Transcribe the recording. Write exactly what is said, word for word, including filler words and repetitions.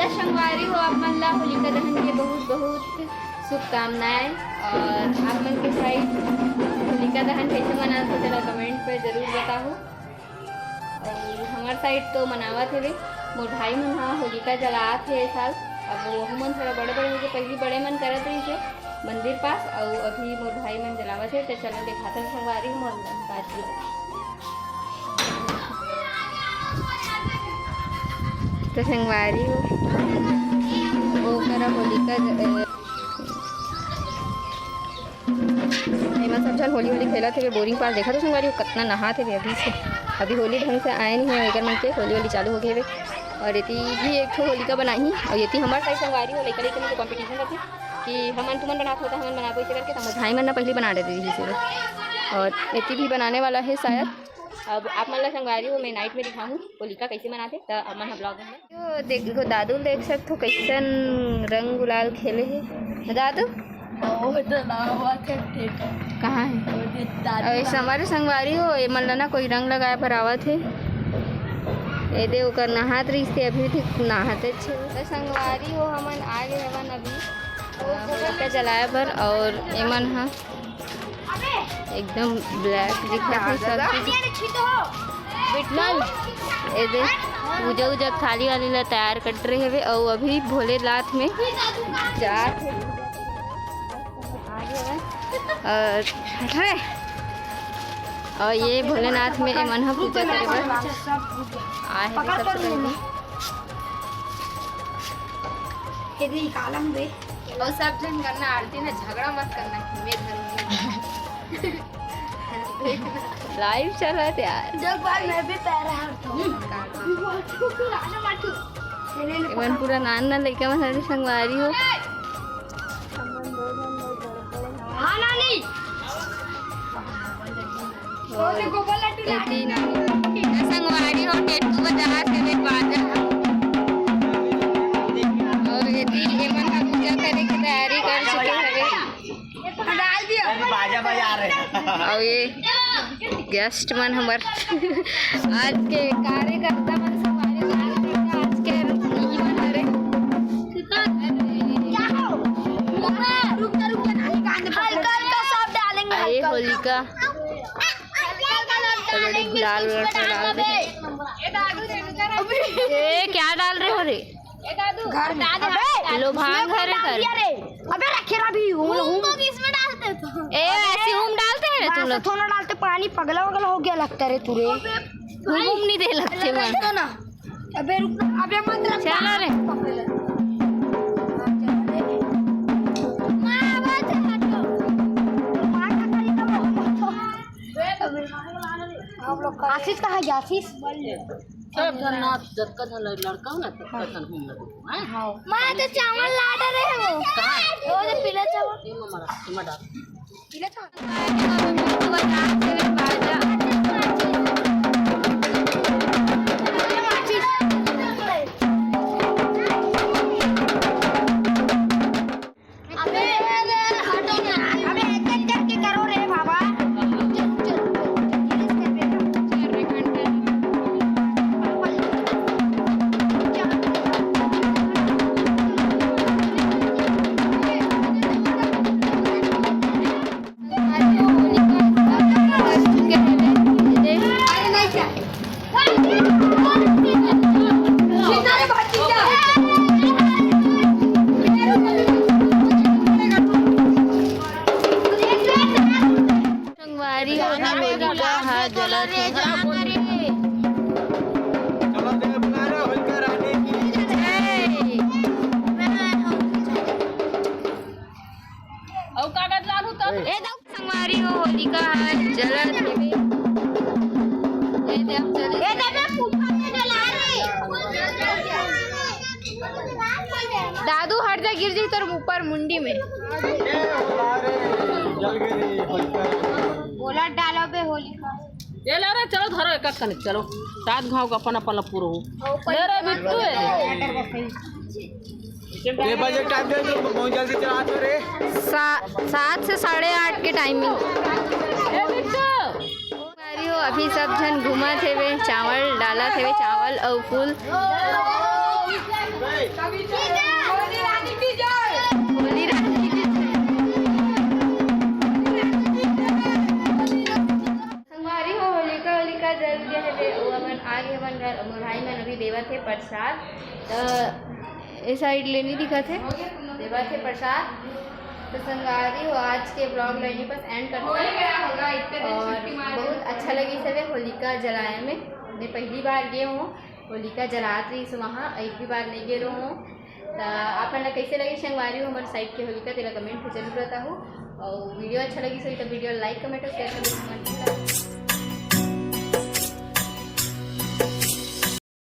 संगवारी हो, आप मन ला होलिका दहन के बहुत बहुत शुभकामनाएं। और आप मन के साइड होलिका दहन कैसे मनात हो, जरा कमेंट पे जरूर बताओ। और हमार साइड तो मनावत हेवे, मोर भाई मन हा होलिका जलात हे ए साल। अब वहू मन थोड़ा बड़े बड़े होके, पहली बड़े मन करत रहिस हे मंदिर पास, और अभी मोर भाई मन जलावत हे। तो चलो दिखाता संगवारी हो मोर मन का चीज। तो संगवारी हो, वो करा होलिका ज-, एमा सब झन होली होली खेलत हेवे। बोरिंग पास देखत हो संगवारी हो, कतना नहात हेवे अभी से। अभी होली ढंग से आए नहीं है, एकर मन के होली होली चालू हो गए हेवे। और एती भी एक ठो होलिका बनाही, और एती हमार साइड संगवारी हो, लइका लइका मन के कॉम्पिटिशन रथे कि हमन तुमन बनात हो त हमन बनाबो, इसे करके त मोर भाई मन ना पहली बना देते रहिस हेवे। और एती भी बनाने वाला है शायद। अब आप मन ला संगवारी हो मैं नाइट में दिखाहूँ होलिका कैसे मनाथे, त आप मन ह ब्लॉग में। यो देखो, दादू ल देख सकथो कैसन रंग गुलाल खेले हे दादू। वो तो ना हुआ थे, ठीक है। कहाँ है? वो जो दादू अरे का हमारे संगवारी हो, ये मन ला ना कोई रंग लगाए बर आवत हे। ये दे ओकर नहात रहिस ते, अभी भी नहाते छे। तो संगवारी हो, हमन आ गए हवन अभी, अ, होलिका जलाए बर, और एमन ह एकदम ब्लैक दिखत हे सब चीज। बिट्टू, ए दे, पूजा उजा थाली वाली ला तैयार कर रहे हवे, अउ अभी भोलेनाथ में जात हे। और हट रे। और ये भोलेनाथ में एमन ह पूजा करे बर आए हे सबसे पहले। ये दे, कालम दे। और सब झन करना आरती ना, झगड़ा मत करना कि मैं धरूंगी। लाइव चल रहा है यार। जब भाई मैं भी पैर हारता हूँ। एमन पूरा नान नान लइका मन हर संगवारी हो। हाँ नानी। एती संगवारी हो, टेटू बजात हेवे बाजा। और एती एमन ह पूजा करे के तैयारी कर चुके हवे। डाल दिया। बाजा बजा रहे। और ये गेस्ट मन हमर आज के कार्यकर्ता मन संगवारी हो, आज के ई मन हरे। क्या हो? रुक जा, रुक जा, नानी कान में पकड़। हल्का हल्का सब डालेंगे, अरे हल्का हल्का। होलिका। Already गुलाल वुलाल सब डाल दे। ए, क्या डाल रहे हो रे? घर में। अबे, लो भांग इसमें हरे डाल कर। दिया रे। अबे, रखे रहा भी, वो हूँ। इसमें डालते तो। ए, ऐसे हूम डालते हैं तुम लोग? थोड़ा डालते, पानी पगला वगला हो गया लगता रे तू रे। हूम नहीं दे लगते मन। तो ना। अबे रुक ना, अबे मत रख। चलो रे। माँ, आवाज हटो। माँ का कहीं का बहुत मत हो। आशीष कहाँ है, आशीष? सब झन नाच, जतका झन लड़का हो ना, ततका झन हम लोग, हैं? हाँ। माँ, तो चावल ला डरे हैं वो। कहाँ? वो जो पीला चावल। ये मम्मा रख, मम्मा डाल। पीला चावल। अबे, अबे, हटो ना। अबे, एक एक करके करो रे बाबा। चुप, चुप, चुप, धीरे से कर बेटा। संगवारी हो, होलिका ह जलत हे। अउ कागज लान हो तब। ए, संगवारी हो, होलिका ह जलत हेवे। ए दे, अब चले। ए दे, मैं फूफा के डला रे। दादू, हट जा, गिर जाई तोर ऊपर मुंडी में। जल गई रे, होलिका। बोला डालो बे होलिका। ए ला रे, चलो धरो एक एक कने, चलो। सात घाव का अपन अपन ला पूरो हो। ले रे बिट्टू, ए रे। ये बजे टाइम दे तो बहुत जल्दी चला तो रे। सा-, सात से साढ़े आठ के टाइमिंग। ए बिट्टू। अरे हो, अभी सब झन घूमत हेवे, चावल डालत हेवे, चावल अउ फूल। प्रसाद। त ए साइड ले नहीं दिखत हे, देवत हे प्रसाद। तो संगवारी हो, आज के ब्लॉग ला यहीं पर एंड करते हैं। और बहुत अच्छा लगी सबे होलिका जलाए में। मैं पहली बार गए हूँ, होलिका जलात रही वहाँ, एक भी बार नहीं गए रहूँ। तो आप मन ला कैसे लगी संगवारी हो हमारे साइड के होलिका, तेला कमेंट में जरूर बताहू। और वीडियो अच्छा लगी सही तो वीडियो लाइक, कमेंट और शेयर कर देना।